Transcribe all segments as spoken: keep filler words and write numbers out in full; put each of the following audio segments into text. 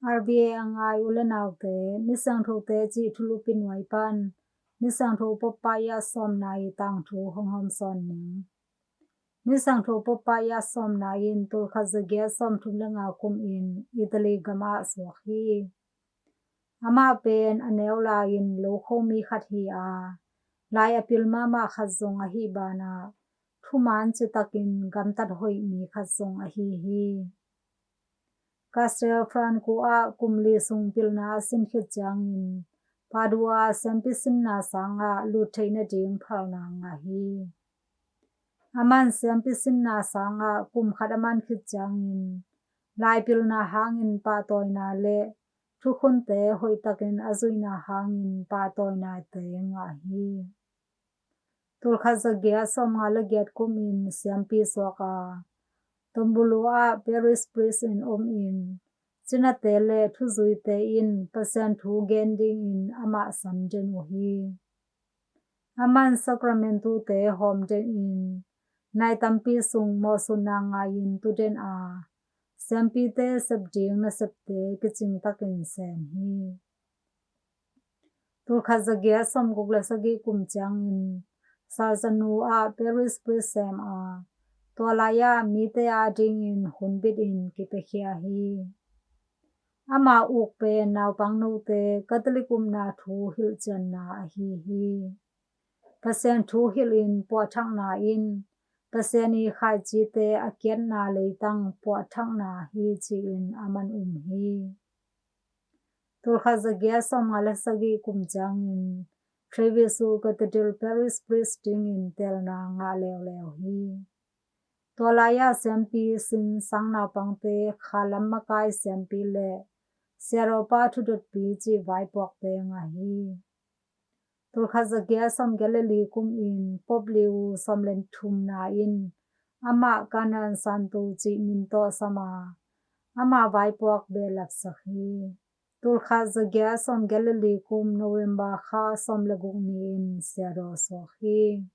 R V A a ngai u le naute, Misiangthote cih thulupi nuai pan Misiangtho Pope Pius sawmna i tangthu hong hawmsawn ning. Misiangtho Pope Pius sawmna in tulkhat zagiat sawmthum le nga kum in Italy gam ah suak hi. Amah pen a neu lai-in lokho mi khat hi a, lai a pil mahmah khat zong ahi banah thuman citakin gamtat hoih mi khat zong ahi hi. Castel Franco ah kum li sung pilna a sin khit ciangin Padua siampi sinna sangah lut theih nading phalna ngah hi. Aman siampi sinna sangah kum khat a man khit ciangin lai pilna hangin pahtawina le thukhunte hoihtakin a zuihna hangin pahtawinate ngah hi. Tulkhat zagiat sawmnga le giat kum in siampi suak a, Tombulu ah parish priest in om in cinate le thuzuite in Pasian thu gen dingin amah sam den uh hi. Aman sakramentute hawm den in nai tampi sung mawhsutna ngai-in tu den a, siampite sep ding nasepte kicingtakin sem hi. Tulkhat zagiat sawmguk le sagih kum ciangin Salzano ah parish priest sem a, tua lai-ah mite adingin hun bitin kipiakhia hi. Ama uk pen naupang note Catholic upna thu hilhcianna ahi hi. Pasian thu hilhin puahthakna in Pasian i khaicite a kiatna leitang puahthakna hi ci-in a man um hi. Tulkhat zagiat sawmnga le sagih kum ciangin Treviso Cathedral parish priest dingin telna ngah leuleu hi. Tua lai-ah siampi sin sang naupangte khalam makai siampi le siarawpa thudotpi cih vaipuakte ngah hi. Tulkhat zagiat sawmgiat le li kum in Pope Leo sawm le thumna in amah Canon Santo cih min tawh sam a, ama vaipuak behlapsak hi. Tulkhat zagiat sawmgiat le li kum November kha sawm le guk ni-in siadaw suak hi.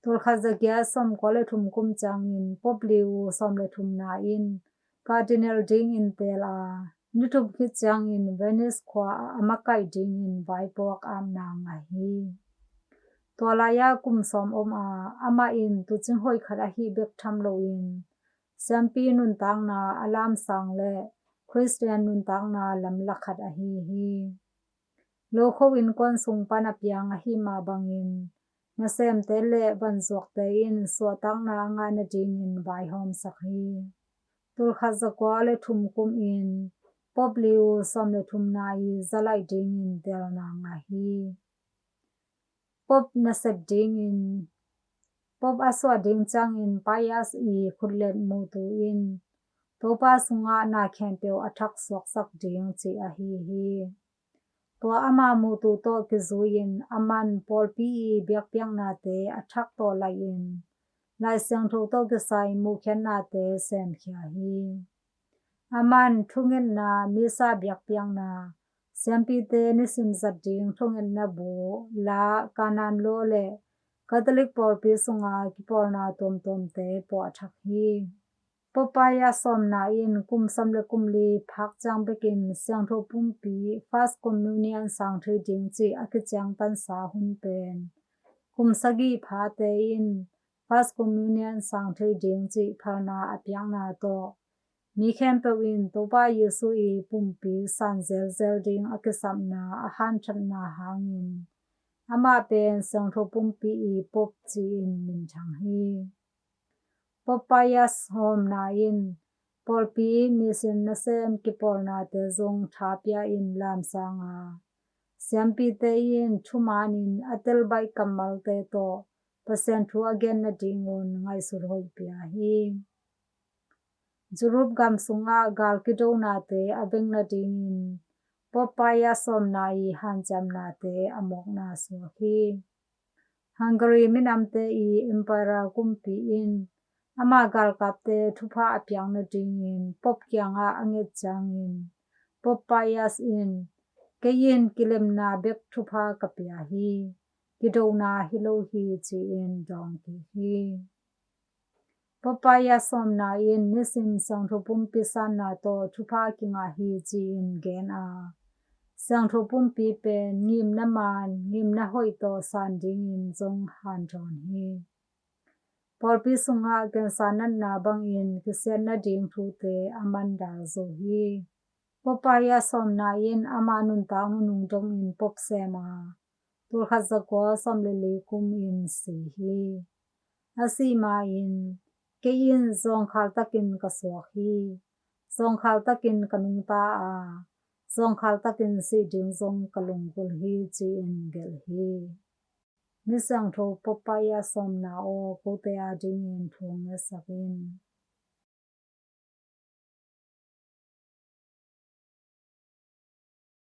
Tulkhat zagiat sawmkua le thum kum ciangin Pope Leo sawm le thumna in Cardinal dingin teel a, ni thum khit ciangin Venice khua ah a makaih dingin vaipuak apna ngah hi. Tua lai-ah kum sawm om a, amah in tuucing hoih khat ahi bek tham loin siampi nuntakna a lamsang le Khristian nuntakna lamlak khat ahi hi. Lokho innkuan sung pan a piang ahi mah bangin nasemte le vanzuakte in suahtakna a ngah nadingin vaihawmsak hi. Tulkhat zakua le thum kum in Pope Leo sawm le thumna i zalaih dingin telna ngah hi. Pope nasep dingin Pope a suah ding ciangin Pius i khutlet mutu in Topa sungah na khempeuh a thak suaksak ding cih ahi hi. Tua ama mutu tawh kizui-in aman pawlpi i biakpiaknate a thak tawh laihin Lai Siangtho tawh kisai muhkhiatnate semkhia hi. Aman thungetna, misa biakpiakna, siampite nisim zat ding thungetna bu, la, Canon Law le Catholic pawlpi sunga kipawlna tuamtuamte puahthak hi. Pope Pius sawmna in kum sawm le kum li phak ciang bekin Siangtho Pumpi First Communion sang thei ding cih a kiciangtansa hun pen kum sagih phate in First Communion sang thei ding cih phalna a piakna tawh mi khempeuh in Topa Jesu i pumpi san zelzel ding a kisapna a hanthatna hangin amah pen Siangtho Pumpi i Pope ci-in minthang hi. Pope Pius sawmna in pawlpi, mission, nasem kipawlnate zong thapia in lamsang a, siampite in thumanin a telbaih kammalte tawh Pasian thu a gen nadingun ngaihsut hoih pia hi. Europe gam sungah gal kidonate a veng nadingin Pope Pius sawmna i hanciamnate a mawkna suak hi. Hungary minamte i Emperor kumpi in ama galkapte thupha a piak nadingin Pope kiangah a nget ciangin Pope Pius in, "Kei in kilemna bek thupha ka pia hi, kidona hi lo hi," ci-in dawng kik hi. Pope Pius sawmna in nisim siangtho pumpi sanna tawh thupha a kingah hi ci-in gen a, siangtho pumpi pen ngimna man, ngimna hoih tawh san dingin zong hanthawn hi. Pawlpi sungah gensa natna bangin kisiat nading thute a man dal zo hi. Pope Pius sawmna in ama nuntak nunung dongin pope sem a, tulkhat zakua sawm le li kumin si hi. A sih ma-in, kei in zawngkhal takin ka suak hi, zawngkhal takin ka nungta a, zawngkhal takin sih ding zong ka lunggulh hi ci-in gelh hi. Misiangtho Pope Pius sawmna aw, kote adingin thu hong ngetsak in.